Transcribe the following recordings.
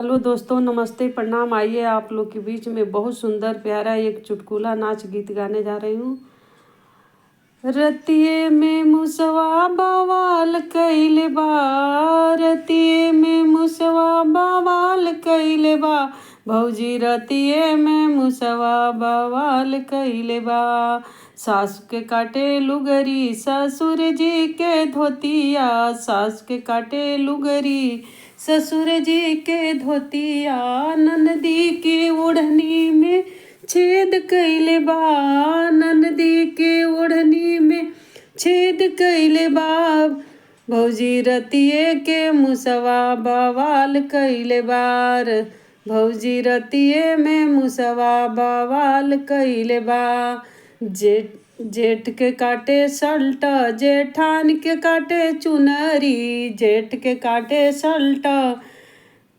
Hello दोस्तों, नमस्ते, प्रणाम। आइए आप लोग के बीच में बहुत सुंदर प्यारा एक चुटकुला नाच गीत गाने जा रही हूँ। रतिये में मुसवा बवाल कइले बा, रतिये में मुसवा बवाल कइले बा, भौजी रतिये में मुसवा बवाल कइले बा। सासु के काटे लुगरी, ससुर जी के धोतिया, सासु के काटे लुगरी, ससुर जी के धोतिया, ननदी के ओढ़नी में छेद कइले बा, ननदी के ओढ़नी में छेद कइले बा, भौजी रतिये के मुसवा बवाल कइले बार, भौजी रतिये में मुसवा बवाल कइले बा। जेठ जेठ के काटे सल्ट, जेठान के काटे चुनरी, जेठ के काटे सल्ट,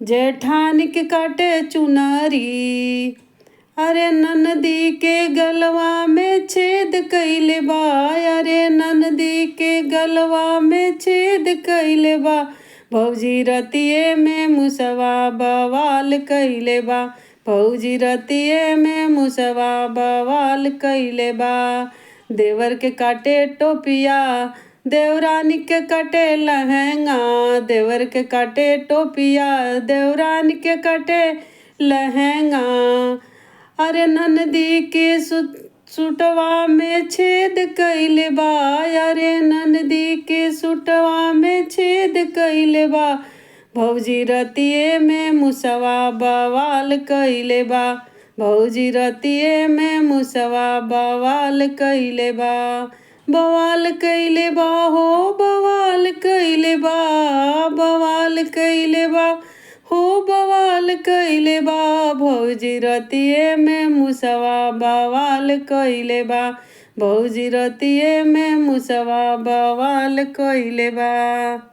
जेठान के काटे चुनरी। अरे ननदी के गलवा में छेद कइले बा, अरे ननदी के गलवा में छेद कइले बा, भौजी रतिये में मुसवा बवाल कइले बा, भौजी रतिये में मुसवा बवाल कइले बा। देवर के काटे टोपिया, देवरानी के काटे लहंगा, देवर के काटे टोपिया, देवरानी के काटे लहंगा। अरे ननदी के सुटवा में छेद कइले बा, अरे ननदी के सुटवा में छेद कइले बा, भौजी रतिये में मुसवा बवाल कइले बा, भौजी रतिये में मुसवा बवाल कइले बा। बवाल कइले बा हो बवाल कइले बा, बवाल कइले बा हो बवाल कइले बा, भौजी रतिये में मुसवा बवाल कइले बा, भौजी रतिये में मुसवा बवाल कइले बा।